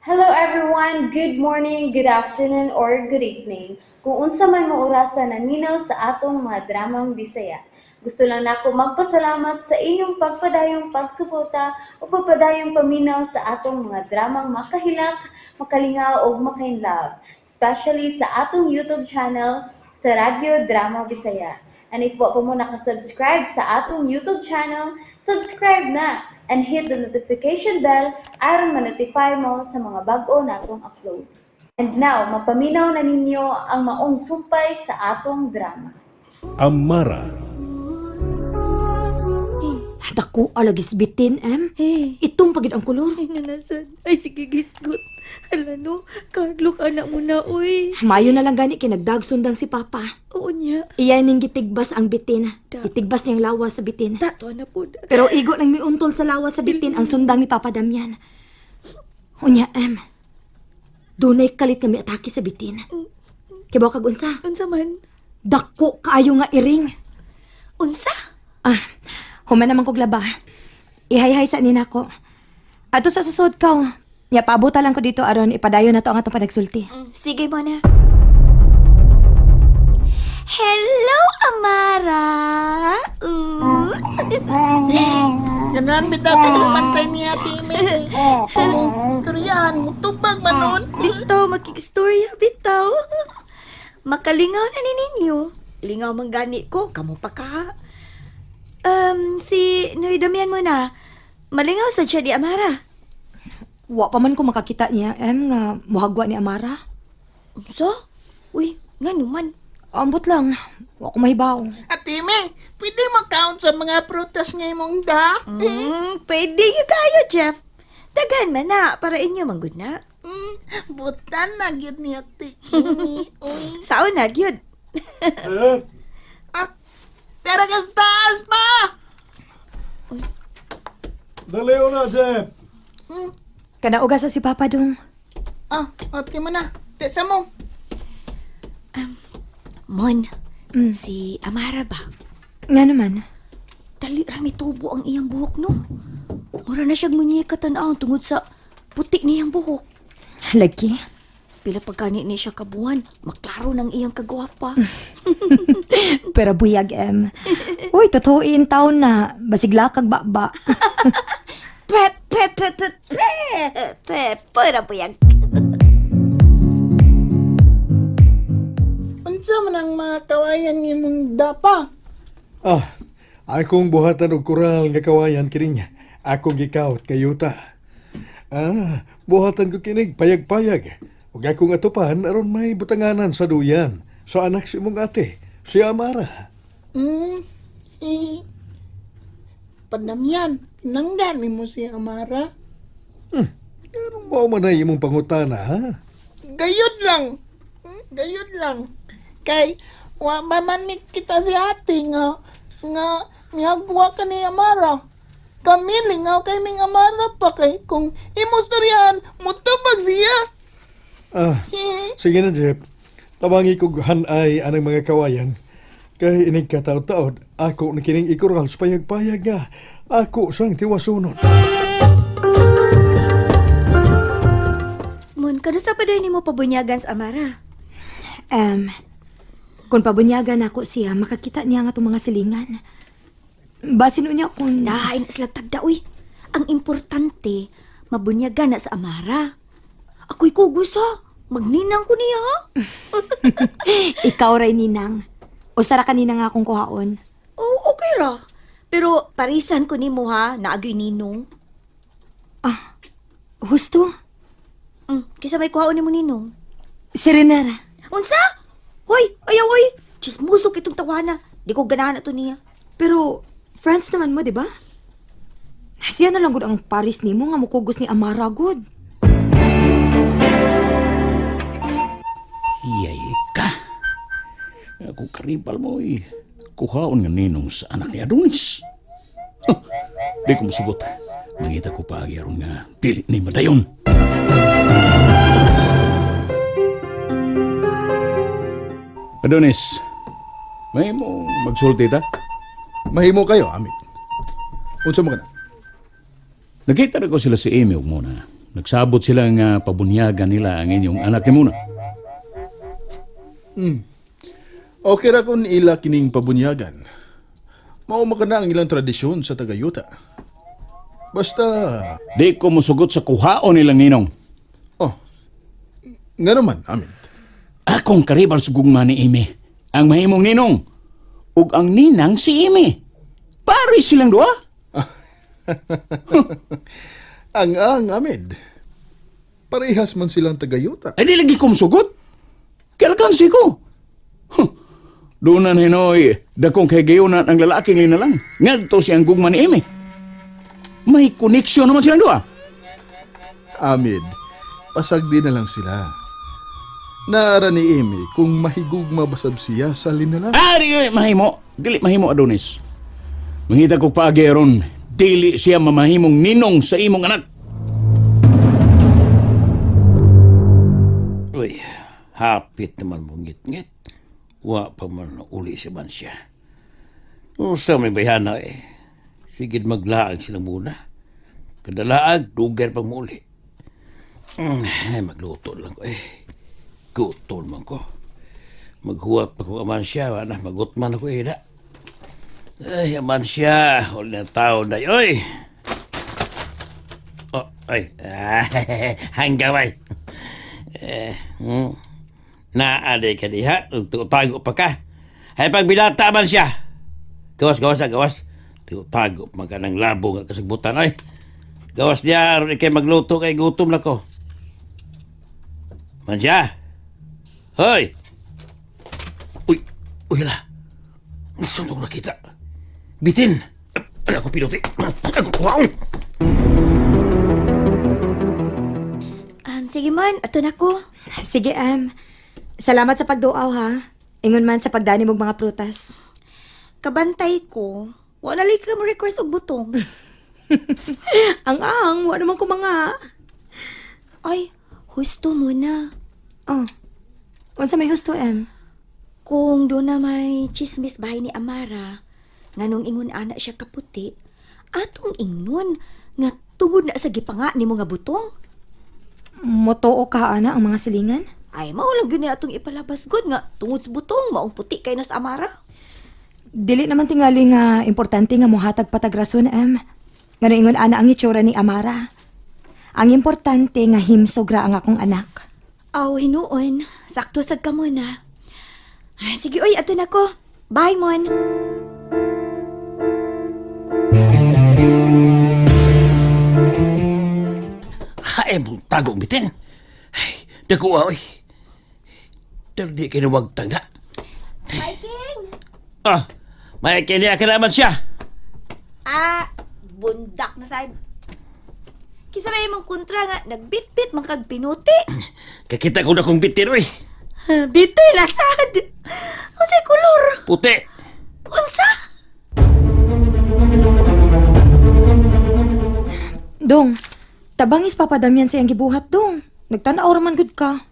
Hello everyone! Good morning, good afternoon, or good evening. Kung unsa man mo orasa naminaw sa atong mga dramang Bisaya. Gusto lang nako magpasalamat sa inyong pagpadayong pagsuporta o pagpadayong paminaw sa atong mga dramang makahilak, makalingaw ug makainlove, especially sa atong YouTube channel sa Radyo Drama Bisaya. And if wa pa mo nakasubscribe sa atong YouTube channel, subscribe na and hit the notification bell aron ma-notify mo sa mga bag-o natong uploads. And now, mapaminaw na ninyo ang maong sumpay sa atong drama. Amara. Dako alagis bitin, em. Eh, Itong pagid ang kolor. ay nanasad. Ay, sige, gisgot. Hala no, Carlo ka na muna, uy. Mayo na lang gani kay nagdagsundang si Papa. Oo niya. Iya ning gitigbas ang bitin. Da. Gitigbas niyang lawas sa bitin. Ta, tuwa na po. Pero igo nang miuntol sa lawas sa bitin ang sundang ni Papa Damian. Unya, em. Dunay kalit nga miatake sa bitin. Kibaw kag unsa? Unsa man? Dako kaayo nga iring. Unsa? Ah, human naman kog laba. Ihayhay sa nina ko. Ato sa susod ka. Oh. Nya paabuta lang ko dito aron ipadayon na to ang atong panagsulti. Sige mo na. Hello, Amara. Ooh. Ganan bitaw kay pantay ni Ate Mel. Istoryahan mo tubag man nun. Bitaw, makikistorya, bitaw. Makalingaw na ni ninyo. Lingaw man gani ko, kamo pa ka. Si Noy Damian mo na. Malingaw sa siya di Amara. Wa pa man ko makakita niya, em, nga muhagwa ni Amara. Unsa? Uy, nga naman. Ambot lang. Wa ko mahibaw. Ate Mel, pwede mo count sa mga prutas nga imong da? Pwede yun kayo, Jeff. Daghan man na, para inyo manggod na. Butan na gyud ni Ate Amy. Uy. Sao na, gyud. Ah, tara ka sa taas pa! Dali na, Jeff. Kanauga sa si Papa dong. Ah, ate mo na. Di sa mo. Mon, si Amara ba? Nga naman. Dali ra mitubo ang iyang buhok, no? Mura na siyang munyeka tan-aw tungod sa puti niyang buhok. Lagi. Pila pagkani ni siya kabuhan, maklaro ng iyang kagwapa. Pero buyag, em. Uy, totoo in taon na. Basigla kag baba. Pe, pe, pe, pe, pe, pe, pura buyag. Unsa man ang mga kawayan nga imong dapa? Ah, akong buhatan og koral nga kawayan kini niya. Akong gikaut kay yuta. Ah, buhatan ko kinig payag-payag. Ug akong atupan aron may butanganan sa duyan sa anak si imong ate, si Amara. Eh. Padamyan, pinanggan nimo si Amara. Anong mao man ay imong pangutana, ha? Gayud lang. Gayud lang. Kay wa ba man ni kita si ate nga nga mihagwa ka ni Amara. Kami lingaw kay ming Amara pa kay kung imo storyahan mutubag siya. Ah, sige na, Jeff. Tabangi kog hanay anang mga kawayan. Kay inig kataod-taod, ako na kining ikural sa payag-payag nga. Ako sang tiwasunon. Mon, kanusa pa din nimo pabunyagan sa Amara? Em, kung pabunyagan ako siya, makakita niya nga itong mga silingan. Basin niya kung... Dahain na sila tagda, uy. Ang importante, mabunyagan na sa Amara. Ako'y kugus, ha? Magninang ko niya, ha? Ikaw ray ninang. Usara kanina nga akong kuhaon. Oo, okay ra. Pero parisan ko nimo ha, naagay ninong. Ah, husto. Kisa may kuhaon nimo ninong. Si Renera. Unsa? Hoy, ayaw oy. Chismusok itong tawana. Di ko ganahan ato niya. Pero, friends naman mo, di ba? Siya na lang gud ang Paris nimo nga mukugos ni Amara gud. Iyay ka. Ako karibal mo eh. Kuhaon nga ninong sa anak ni Adonis. Huh, di ko musugot. Mangita ko pa aron nga dili ni madayon. Adonis, may mo magsulti ta? Mahimo kayo, Amit. Unsa mo ka na? Nakita na ko sila si Amy ug muna. Nagsabot sila nga pabunyagan nila ang inyong anak ni Muna. Okay ra kun ila kining pabunyagan. Mao man kana ang ilang tradisyon sa tagayuta. Basta, Di ko musugot sa kuhaon nilang ninong. Oh, nga naman, amin. Akong karibal sa gugma ni Ime. Ang mahimong ninong. Ug ang ninang si Ime. Pare silang duha. Ang, Amid. Parehas man silang tagayuta. Ay di lagi ko musugot. Kalkansi ko. Huh. Doon na hinoy, dakong kay gayunan ang lalaking linalang. Ngadto siyang gugma ni Ime. May koneksyon naman silang duha. Amid, pasagdi na lang sila. Naara ni Amy kung mahigugma basab siya sa linalang. Ah, di mahimo. Dili mahimo, Adonis. Mangita ko paagi ron. Dili siya mamahimong ninong sa imong anak. Uy, hapit naman mo ngit-ngit. Wa pa man uli si Mansya. Usa may bayhana eh. Sigid maglaag sila muna. Kadalaag, dugar pang muli. Ay, magluto lang ko eh. Gutom man ko. Maghuwat pa ko Amansya, wala, magutman ako eh na. Ay, Amansya, wala na tao na, oy! Oh, ay, hanggaway. Eh, Naaday ka diha, tago pa ka. Ay, pagbilata man siya. Gawas, gawas na, gawas. Tago man ka ng labo nga kasagbutan, ay. Gawas niya, aron ikay magluto kay gutom na ko. Man siya. Hoy! Uy, uy la. Saan ko nakita? Bitin! Ano ako pinuti? Ako kuhaon! Sige man, ato na ko. Sige, Em. Salamat sa pagduaw, ha? Ingon man sa pagdani mong mga prutas. Kabantay ko. Wala lagi ka mo request og butong. Ang ang, wala naman ko mga. Ay, husto mo na. Oh. Unsa may husto, Em? Kung doon na may chismis bahay ni Amara, nganong ingon ana siya kaputi, atong ingnon nga tungod na sa gipanga ni nga butong. Motoo ka, ana, ang mga silingan? Ay, mao lang gyud ni atong ipalabas gud nga tungod sa butong maong puti kay na sa Amara. Dili naman tingali nga importante nga mohatag patag rason, Em. Ngano ingon ana ang itsura ni Amara. Ang importante nga himsog ra ang akong anak. Aw, hinuon. Sakto sad ka mo na. Ay, sige, oy, ato na ko. Bye, Mon. Hae mong tagong bitin. Ay, dakuha, oy. Pero di kinuwagtang na. King! Ah, may kiniya ka naman siya. Ah, bundak na sad. Kisa may imong kontra nga, nagbitbit man kag pinuti. Kakita ko na kong bitin, oy. Bitin na sad. Unsay kolor? Puti. Unsa? Dong, tabangis Papa Damian sa iyang gibuhat, dong. Nagtanaw ra man gud ka.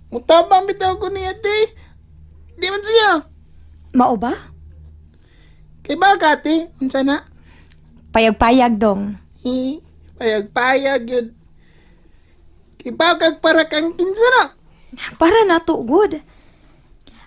Mutabang bitaw ko niya, te. Di man siya. Mao ba? Kay ba ka, te? Unsa na? Payag-payag, dong. Hi, payag-payag yun. Kay ba kag para kang kinsa na? Para nato good.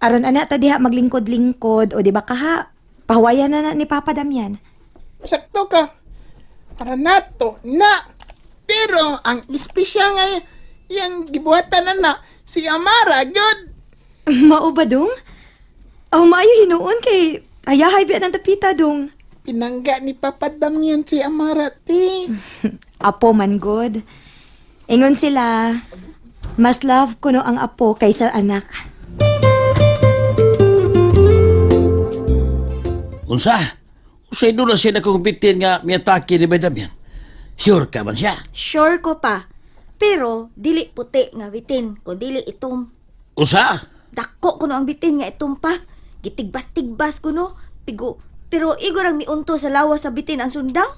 Aron ana ta diha maglingkod-lingkod o di ba kaha? Pahuwayan na na ni Papa Damian. Sakto ka. Para nato na. Pero ang espesyal nga yang gibuhatan na na si Amara gyud. Mao ba dong? Aw maayo hinuon kay ayahay biya ng tapita dong. Pinangga ni Papa Damian si Amara, te. Apo man good. Ingon sila, mas love kuno ang apo kaysa anak. Unsa? Usay doon na siya na kong bitin nga miyatake ni Madam yan. Sure ka man siya. Sure ko pa. Pero dili puti nga bitin, kun dili itom. Unsa? Dako kuno ang bitin nga itom pa. Gitigbas-tigbas kuno. Pigo. Pero igor ang miunto sa lawas sa bitin ang sundang.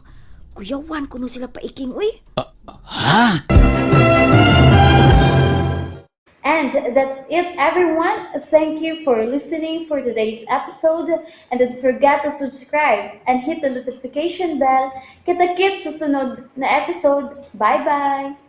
Kuyawan kuno sila paiking uy. Ha? And that's it, everyone. Thank you for listening for today's episode. And don't forget to subscribe and hit the notification bell. Kita-kits sa sunod na episode. Bye-bye!